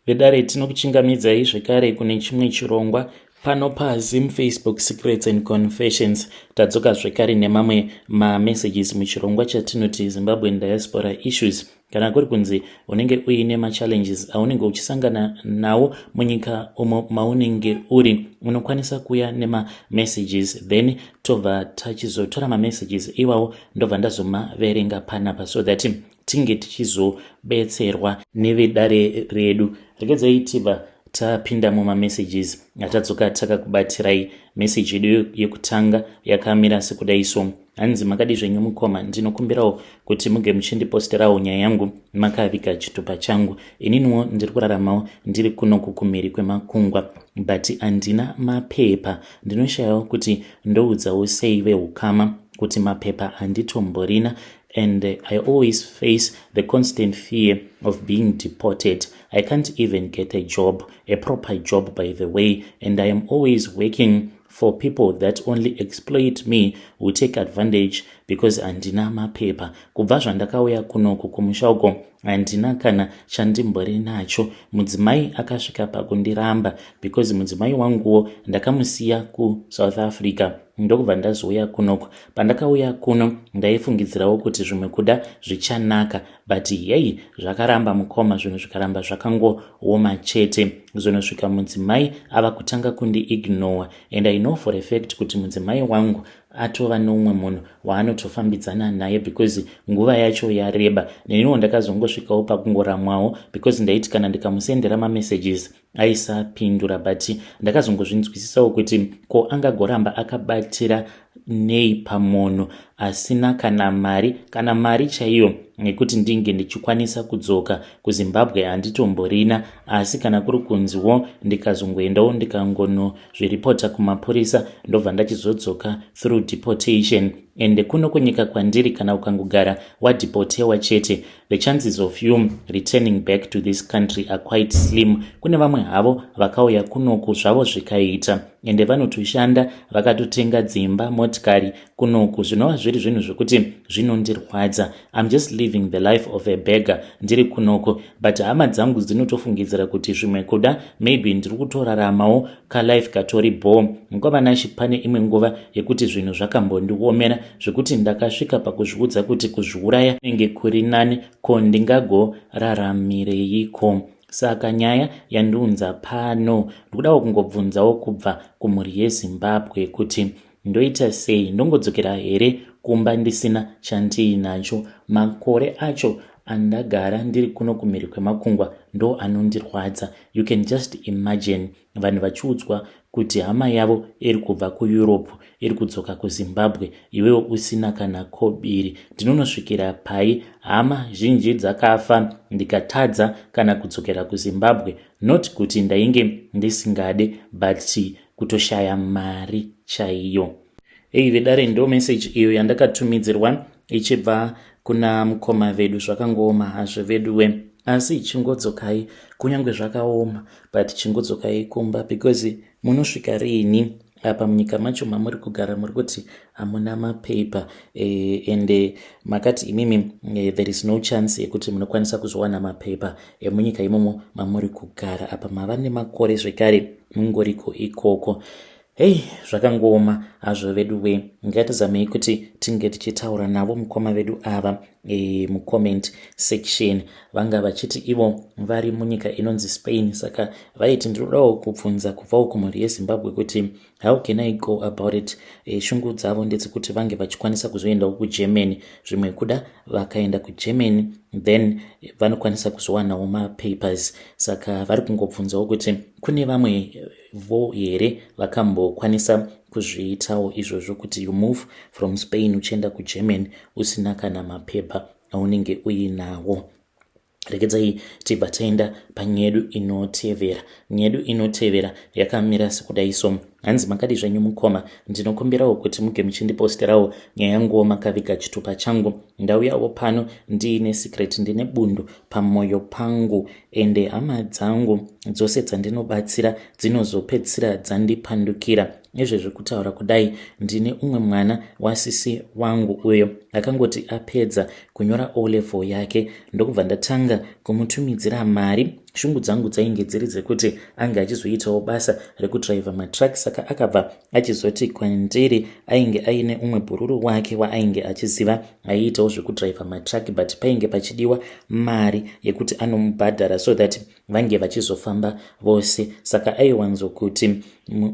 Vedare, tinokuchingamidzai zvekare kune chimwe chirongwa pano paZim Facebook Secrets and Confessions. Tadzoka zvekare nemamwe mamessages muchirongwa chatinoti Zimbabwean Diaspora Issues. Kana kuri kunzi unenge uine machallenges aunenge uchisangana nawo munyika umo maunenge uri, unokwanisa kuuya nemamessages, then tobva tachizotora mamessages iwawo, ndobva ndazomaverenga panapa so that tinge tichizobetserwa nevedare redu. Regedzai tibva tapinda mumamessages atadzoka takakubatirai. Meseji yedu yekutanga yakamira sekudai so. Hanzi, "Makadi zvenyu mukoma? Ndinokumbirawo kuti muge muchindiposterawo nyaya yangu makaviga chitupa changu. Ininiwo ndiri kuraramawo ndiri kunoku kumhiri kwemakungwa, but handina mapepa. Ndinoshayawo kuti ndoudzawo sei veukama kuti mapepa handitomborina, and I always face the constant fear of being deported. I can't even get a job, a proper job, by the way, and I am always working for people that only exploit me, who take advantage because handina mapepa. Kubva zvandakauya kunoku kumusha uko, handina kana chandimbori nacho. Mudzimai akasvika pakundiramba because mudzimai wanguwo ndakamusiya kuSouth Africa, ndokubva ndazouya kunoko. Pandakauya kuno, ndaifungidzirawo kuti zvimwe kuda zvichanaka, but hei, zvakaramba mukoma. Zvinhu zvikaramba zvakangooma chete. Zvinosvika mudzimai ava kutanga kundiignore, and I know for a fact kuti mudzimai wangu atova neumwe munhu waanotofambidzana naye because nguva yacho yareba. Neniwo ndakazongosvikawo pakungoramwawo because ndaiti kana ndikamusendera mamessages aisapindura, but ndakazongozvinzwisisawo kuti ko angagoramba akabatira nei pamunhu asina kana mari, kana mari chaiyo nekuti ndinge ndichikwanisa kudzoka kuZimbabwe handitomborina. Asi kana kuri kunziwo ndikazongoendawo ndikangonozviripota kumapurisa, ndobva ndachizodzoka through deportation, ende kuno kunyika kwandiri, kana ukangogara wadeportewa chete, the chances of you returning back to this country are quite slim. Kune vamwe havo vakauya kunoku zvavo zvikaita, ende vanotoshanda, vakatotenga dzimba, motikari kunoku, zvinova zviri zvinhu zvekuti zvinondirwadza. I'm just living the life of a beggar ndiri kunoko, but hama dzangu dzinotofungidzira kuti zvimwe kuda maybe ndiri kutoraramawo kalife katori bo. Mukoma Nashi, pane imwe nguva yekuti zvinhu zvakambondiomera zvekuti ndakasvika pakuzviudza kuti kuzviuraya kunenge kuri nani. Ko ndingagoraramireiko? Saka nyaya yandiunza pano, ndikudawo kungobvunzawo kubva kumhuri yeZimbabwe kuti ndoita sei? Ndongodzokera here kumba ndisina chandiinacho? Makore acho andagara ndiri kuno kumhiri kwemakungwa ndo anondirwadza." You can just imagine vanhu vachiudzwa kuti hama yavo iri kubva kuEurope iri kudzoka kuZimbabwe, iwewo usina kana kobiri. "Ndinonosvikira pai? Hama zhinji dzakafa ndikatadza kana kudzokera kuZimbabwe, not kuti ndainge ndisingade, but kutoshaya mari chaiyo." Ei vedare, ndo meseji iyo yandakatumidzirwa ichibva kuna mukoma vedu. Zvakangooma hazvo veduwe, asi chingodzokai. Kunyange zvakaoma, but chingodzokai kumba, because munosvika riini apa munyika macho mamuri kugara muri kuti hamuna mapepa ende makati imimi there is no chance yekuti munokwanisa kuzowana mapepa emunyika imomo mamuri kugara. Apa mava nemakore zvekare mungoriko ikoko. Hei, zvakangooma hazvo vedu we. Ngatizamei kuti tinge tichitaura navo mukoma vedu ava mucomment section. Vanga vachiti ivo vari munyika inonzi Spain, saka vaiti, "Ndinodawo kubvunza kubvawo kumhuri yeZimbabwe kuti how can I go about it?" Shungu dzavo ndedzekuti vange vachikwanisa kuzoendawo kuGermany. Zvimwe kuda vakaenda kuGermany, then vanokwanisa kuzowanawo mapapers. Saka vari kungobvunzawo kuti kune vamwe vo here vakambokwanisa kuzviitawo izvozvo, kuti you move from Spain uchienda kuGermany usina kana mapepa aunenge uinawo. Regedzai tibva taenda panyaya yedu inotevera. Nyaya yedu inotevera yakamira sekudai so. Hanzi, "Makadi zvenyu mukoma? Ndinokumbirawo kuti muge muchindiposterawo nyaya yanguwo makaviga chitupa changu. Ndauyawo pano ndiine secret. Ndine bundu pamwoyo pangu, ende hama dzangu dzose dzandinobatsira dzinozopedzisira dzandipandukira. Izvezvi kutaura kudai, ndine umwe mwana wasisi wangu uyo akangoti apedza kunyora O level yake, ndokubva ndatanga kumutumidzira mari. Shungu dzangu dzainge dziri dzekuti ange achizoitawo basa rekudhiraivha matruck, saka akabva achizoti kwandiri ainge aine umwe bhururu wake waainge achiziva aiitawo zvekudhiraivha matruck, but painge pachidiwa mari yekuti anomubhadhara so that vange vachizofamba vose. Saka aiwanzokuti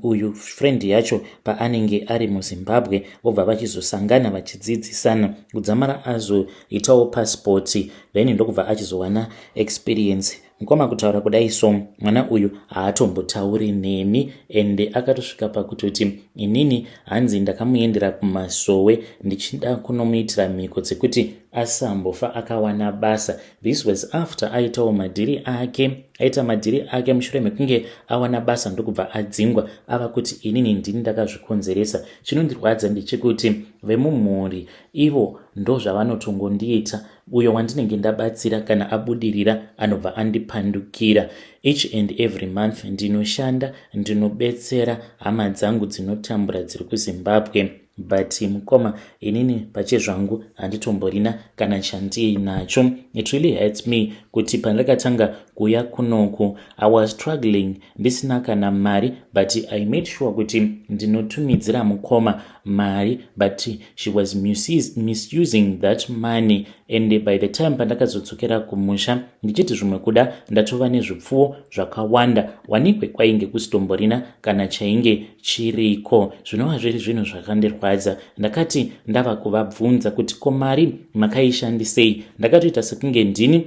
uyu friend yacho paanenge ari muZimbabwe, vobva vachizosangana vachidzidzisana kudzamara azoitawo pasipoti, then ndokubva achizowana experience. Mukoma, kutaura kudai so, mwana uyu haatombotauri neni, ende akatosvika pakutoti inini hanzi ndakamuendera kumasowe ndichida kunomuitira mhiko dzekuti asambofa akawana basa. This was after aitawo madhiri ake, aita madhiri ake mushure mekunge awana basa, ndokubva adzingwa, ava kuti inini ndini ndakazvikonzeresa. Chinondirwadza ndechekuti vemumhuri ivo ndo zvavanotongondiita. Uyo wandinenge ndabatsira, kana abudirira, anobva andipandukira. Each and every month ndinoshanda, ndinobetsera hama dzangu dzinotambura dziri kuZimbabwe, but mukoma, inini pachezvangu handitomborina kana chandiinacho. It really hurts me kuti pandakatanga kuuya kunoku, I was struggling, ndisina kana mari, but I made sure kuti ndinotumidzira mukoma mari, but she was misusing that money. And by the time pandakazodzokera kumusha ndichiti zvimwe kuda ndatova nezvipfuwo zvakawanda, wanikwe kwainge kusitomborina kana chainge chiriko, zvinova zviri zvinhu zvakandirwadza. Ndakati ndava kuvabvunza kuti ko mari makaishandisei, ndakatoita sekunge ndini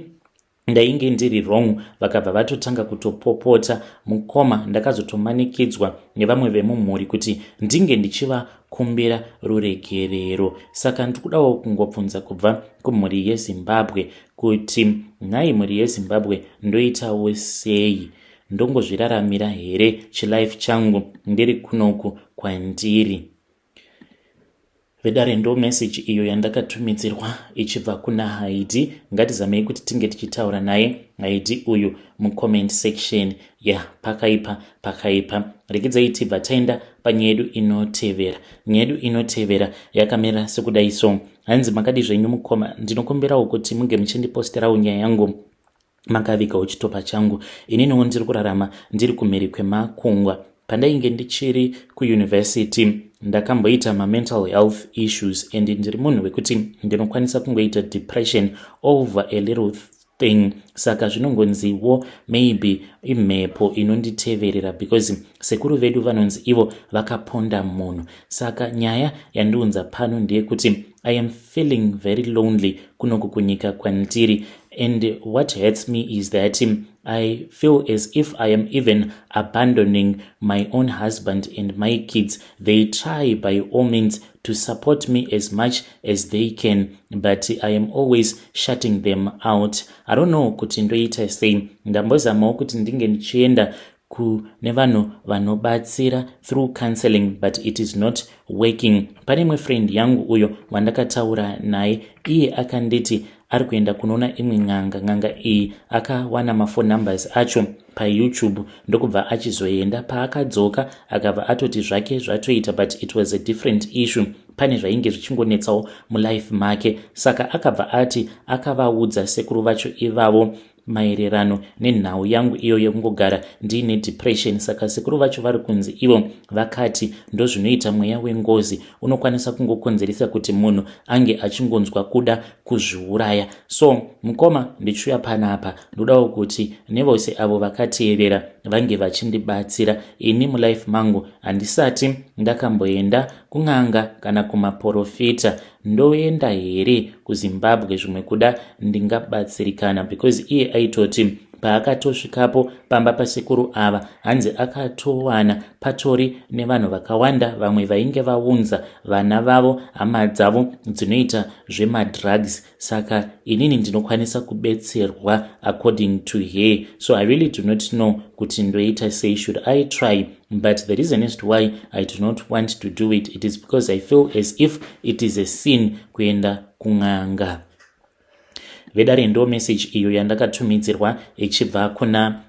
ndainge ndiri wrong. Vakabva vatotanga kutopopota. Mukoma, ndakazotomanikidzwa nevamwe vemumhuri kuti ndinge ndichivakumbira ruregerero. Saka ndikudawo kungobvunza kubva kumhuri yeZimbabwe kuti nhai mhuri yeZimbabwe, ndoitawo sei? Ndongozviraramira here chilife changu ndiri kunoku kwandiri? Vedare, ndo meseji iyo yandakatumidzirwa ichibva kuna Haidi. Ngatizamei kuti tinge tichitaura naye Haidi uyu mucomment section. Ya, pakaipa, pakaipa. Regedzai tibva taenda panyaya yedu inotevera. Nyaya yedu inotevera yakamira sekudai so. Hanzi, "Makadi zvenyu mukoma? Ndinokumbirawo kuti munge muchindiposterawo nyaya yangu makavigawo chitopa changu. Ininiwo ndiri kurarama ndiri kumhiri kwemakungwa. Pandainge ndichiri kuyunivhesity, ndakamboita mamental health issues, and ndiri munhu wekuti ndinokwanisa kungoita depression over a little thing. Saka zvinongonziwo maybe imhepo inonditeverera, because sekuru vedu vanonzi ivo vakaponda munhu. Saka nyaya yandiunza pano ndeyekuti I am feeling very lonely kunoku kunyika kwandiri, and what hurts me is that I feel as if I am even abandoning my own husband and my kids. They try by all means to support me as much as they can, but I am always shutting them out. I don't know kuti ndoita sei. Ndambozamawo kuti ndinge ndichienda kune vanhu vanobatsira through counseling, but it is not working. Pane imwe friend yangu uyo wandakataura naye, iye akanditi ari kuenda kunoona imwe n'anga. N'anga iyi akawana maphone numbers acho paYouTube, ndokubva achizoenda. Paakadzoka, akabva atoti zvake zvatoita, but it was a different issue. Pane zvainge zvichingonetsawo mulife make. Saka akabva ati akavaudza sekuru vacho ivavo maererano nenhau yangu iyo yekungogara ndiine depression. Saka sekuru vacho vari kunzi ivo vakati ndozvinoita mweya wengozi, unokwanisa kungokonzeresa kuti munhu ange achingonzwa kuda kuzviuraya. So mukoma, ndichiuya panapa, ndodawo kuti nevose avo vakateerera vange vachindibatsira. Ini mulife mangu handisati ndakamboenda kun'anga kana kumaprofita. Ndoenda here kuZimbabwe? Zvimwe kuda ndingabatsirikana." Because iye aitoti paakatosvikapo pamba pasekuru ava, hanzi akatowana patori nevanhu vakawanda, vamwe vainge vaunza vana vavo, hama dzavo dzinoita zvemadrugs. Saka inini ndinokwanisa kubetserwa according to her. So I really do not know kuti ndoita sei. Should I try? But the reason as to why I do not want to do it, it is because I feel as if it is a sin kuenda kun'anga. Vedare, ndo message iyo yandakatumidzirwa ichibva kuna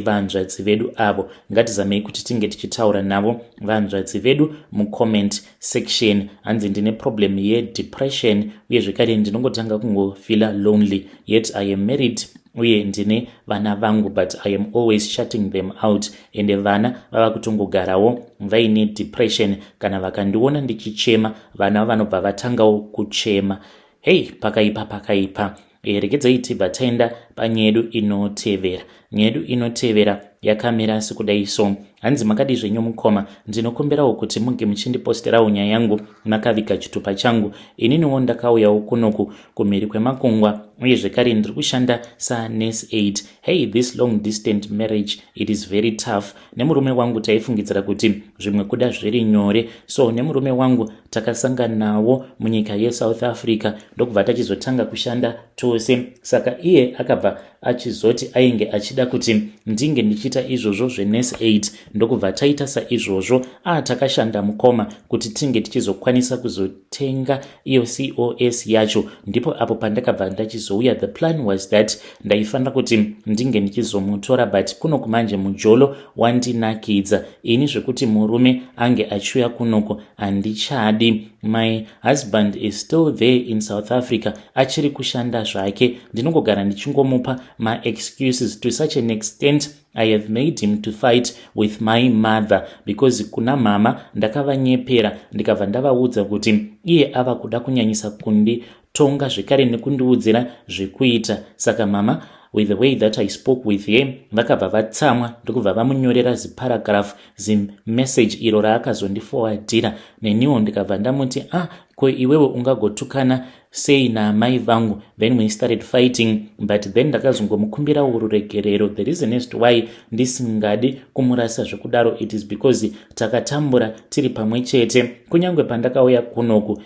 vanzvadzi vedu avo. Ngatizamei kuti tinge tichitaura navo vanzvadzi vedu mucomment section. Hanzi, "Ndine problem yedepression, uye zvekare ndinongotanga kungofeela lonely, yet I am married. Uye ndine vana vangu, but I am always shutting them out. Ende vana vava kutongogarawo vaine depression. Kana vakandiona ndichichema, vana vanobva vatangawo kuchema. Hei, pakaipa, pakaipa. Regedzai tibva taenda panyedu inotevera. Nyedu inotevera yakamira sekudai so. Hanzi, "Makadi zvenyu mukoma? Ndinokumbirawo kuti munge muchindiposterawo nyaya yangu makaviga chitupa changu. Ininiwo ndakauyawo kunoku kumhiri kwemakungwa, uye zvekare ndiri kushanda sanurse 8. Hey, this long distant marriage, it is very tough. Nemurume wangu taifungidzira kuti zvimwe kuda zviri nyore. So nemurume wangu takasanganawo munyika yeSouth Africa, ndokubva tachizotanga kushanda tose. Saka iye akabva achizoti ainge achida kuti ndinge ndichiita izvozvo zvenurse 8, ndokubva taita saizvozvo. Takashanda mukoma kuti tinge tichizokwanisa kuzotenga iyo COS yacho. Ndipo apo pandakabva ndachizouya. The plan was that ndaifanira kuti ndinge ndichizomutora, but kuno kumanje mujolo wandinakidza ini. Zvekuti murume ange achiuya kunoko handichadi. My husband is still there in South Africa, achiri kushanda zvake. Ndinongogara ndichingomupa maexcuses. To such an extent I have made him to fight with my mother, because kuna mama ndakavanyepera, ndikabva ndavaudza kuti iye ava kuda kunyanyisa kunditonga zvekare nekundiudzira zvekuita. Saka mama, with the way that I spoke with him, vakabva vatsamwa, ndokubva vamunyorera ziparagraph, zimessage iro raakazondiforwardira. Neniwo ndikabva ndamuti, 'Ah, ko iwewe ungagotukana sei naamai vangu?' Then we started fighting, but then ndakazongomukumbirawo ruregerero. The reason as to why ndisingadi kumurasa zvekudaro, it is because takatambura tiri pamwe chete. Kunyange pandakauya kunoku,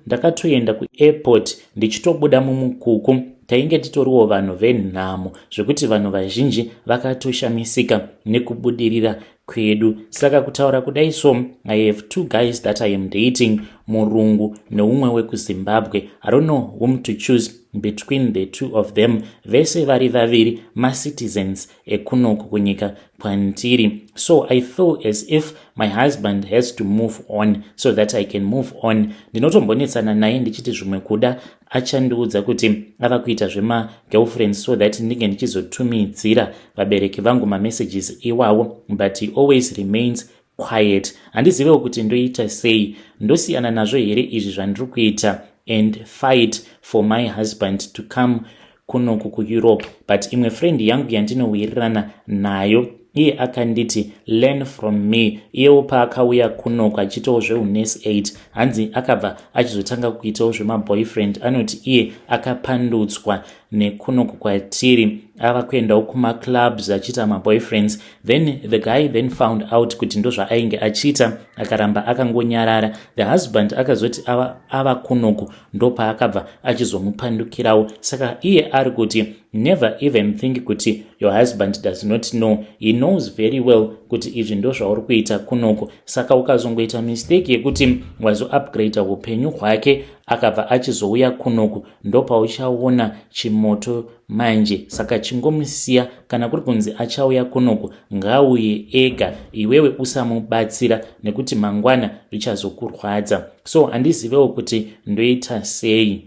ndakatoenda kuairport ndichitobuda mumukuku. Tainge titoriwo vanhu venhamo, zvekuti vanhu vazhinji vakatoshamisika nekubudirira kwedu. Saka kutaura kudai so, I have two guys that I am dating, murungu neumwe wekuZimbabwe. I don't know whom to choose between the two of them. Vese vari vaviri macitizens ekunoku kunyika kwandiri. So I feel as if my husband has to move on so that I can move on. Ndinotombonetsana naye ndichiti zvimwe kuda achandiudza kuti ava kuita zvemagirlfriends so that ndinge ndichizotumidzira vabereki vangu mamessages iwawo, but he always remains quiet. Handizivewo kuti ndoita sei. Ndosiyana nazvo here izvi zvandiri kuita and fight for my husband to come kunoku kuEurope? But imwe friend yangu yandinowirirana nayo, iye akanditi, 'Learn from me.' Iyewo paakauya kunoku achiitawo zveunurse 8, hanzi akabva achizotanga kuitawo zvemaboyfriend. Anoti iye akapandutswa nekunoku kwatiri, ava kuendawo kumaclubs achiita maboyfriends. Then the guy then found out kuti ndo zvaainge achiita, akaramba akangonyarara. The husband akazoti ava kunoku, ndopaakabva achizomupandukirawo. Saka iye ari kuti, never even think kuti your husband does not know. He knows very well kuti izvi ndo zvauri kuita kunoku. Saka ukazongoita mistake yekuti wazoupgrade upenyu hwake, akabva achizouya kunoku, ndopauchaona chimoto manje. Saka chingomusiya. Kana kuri kunzi achauya kunoku, ngauye ega, iwewe usamubatsira, nekuti mangwana zvichazokurwadza. So handizivewo kuti ndoita sei."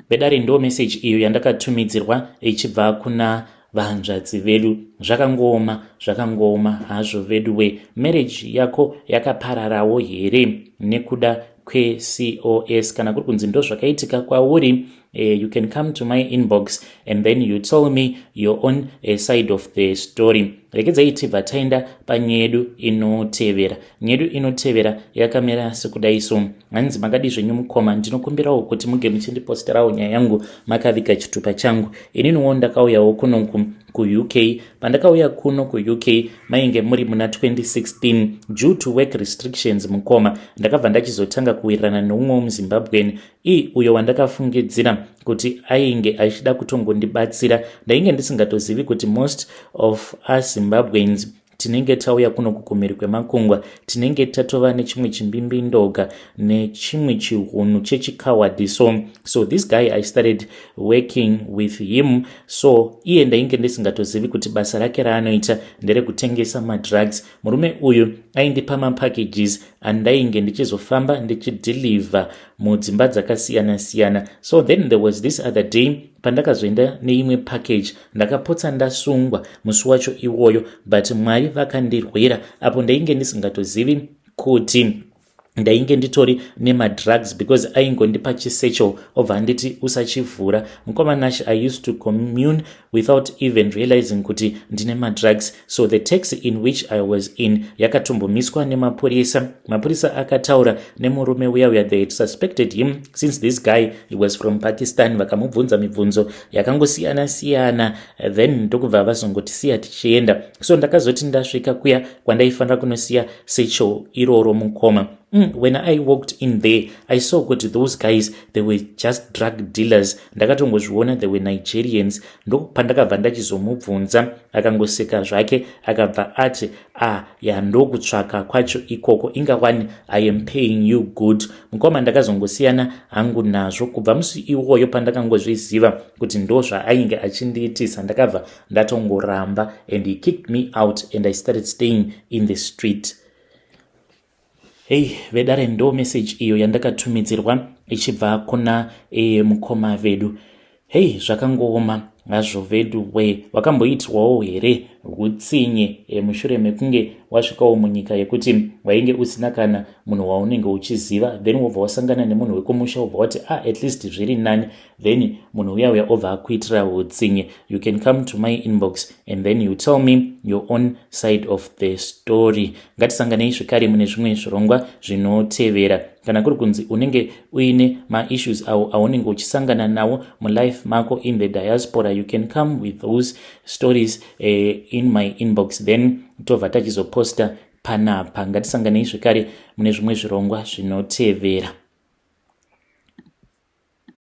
Vedare, ndo meseji iyo yandakatumidzirwa ichibva kuna vanzvadzi vedu. Zvakangooma, zvakangooma hazvo vedu we. Marriage yako yakapararawo here nekuda kweCOS? Kana kuri kunzi ndo zvakaitika kwauri, you can come to my inbox and then you tell me your own side of the story. Regedzai tibva taenda panyedu inotevera. Nyedu inotevera yakamira sekudai so. Hanzi, "Makadi zvenyu mukoma? Ndinokumbirawo kuti muge muchindiposterawo nyaya yangu makaviga chitupa changu. Ininiwo ndakauyawo kuno kuUK. Pandakauya kuno kuUK mainge muri muna 2016. Due to work restrictions, mukoma, ndakabva ndachizotanga kuwirirana neumwe wemuZimbabwen i uyo wandakafungidzira kuti ainge achida kutongondibatsira. Ndainge ndisingatozivi kuti most of us Zimbabweans tinenge tauya kuno kukumhiri kwemakungwa tinenge tatova nechimwe chimbimbindoga nechimwe chihunhu chechikawadi. So this guy, I started working with him. So iye ndainge ndisingatozivi kuti basa rake raanoita nderekutengesa madrugs. Murume uyu aindipa mapackages andainge ndichizofamba ndichideliver mudzimba dzakasiyana siyana. So then there was this other day. Pandakazoenda neimwe package, ndakapotsa ndasungwa musi wacho iwoyo, but Mwari vakandirwira. Apo ndainge ndisingatozivi kuti ndainge nditori nemadrugs, because aingondipa chisecho, obva anditi, "Usachivhura." Mukoma Nash, I used to commune without even realizing kuti ndine madrugs. So the taxi in which I was in yakatombomiswa nemapurisa. Mapurisa akataura nemurume uya uya. They had suspected him since this guy, he was from Pakistan. Vakamubvunza mibvunzo yakangosiyana-siyana, then ndokubva vazongotisiya tichienda. So ndakazoti ndasvika kuya kwandaifanira kunosiya secho iroro, mukoma, when I walked in there, I saw kuti those guys, they were just drug dealers. Ndakatongozviona, they were Nigerians. Ndopandakabva ndachizomubvunza, akangoseka zvake, akabva ati, "Ah, ya, ndokutsvaka kwacho ikoko. Ingawani I am paying you good." Mukoma, ndakazongosiyana hangu nazvo. Kubva musi iwoyo, pandakangozviziva kuti ndo zvaainge achindiitisa, ndakabva ndatongoramba, and he kicked me out and I started staying in the street. Hei vedare, ndo message iyo yandakatumidzirwa ichibva kuna mukoma vedu. Hei, zvakangooma hazvo vedu we. Wakamboitirwawo here utsinye mushure mekunge wasvikawo munyika yekuti wainge usina kana munhu waunenge uchiziva, then wobva wasangana nemunhu wekumusha, wobva wati, "Ah, at least zviri nani," then munhu uya uya obva akuitira utsinye? You can come to my inbox and then you tell me your own side of the story. Ngatisanganei zvekare mune zvimwe zvirongwa zvinotevera. Kana kuri kunzi unenge uine maissues awo aunenge uchisangana nawo mulife mako in the diaspora, you can come with those stories in my inbox, then tobva tachizoposta panapa. Ngatisanganei zvekare mune zvimwe zvirongwa zvinotevera.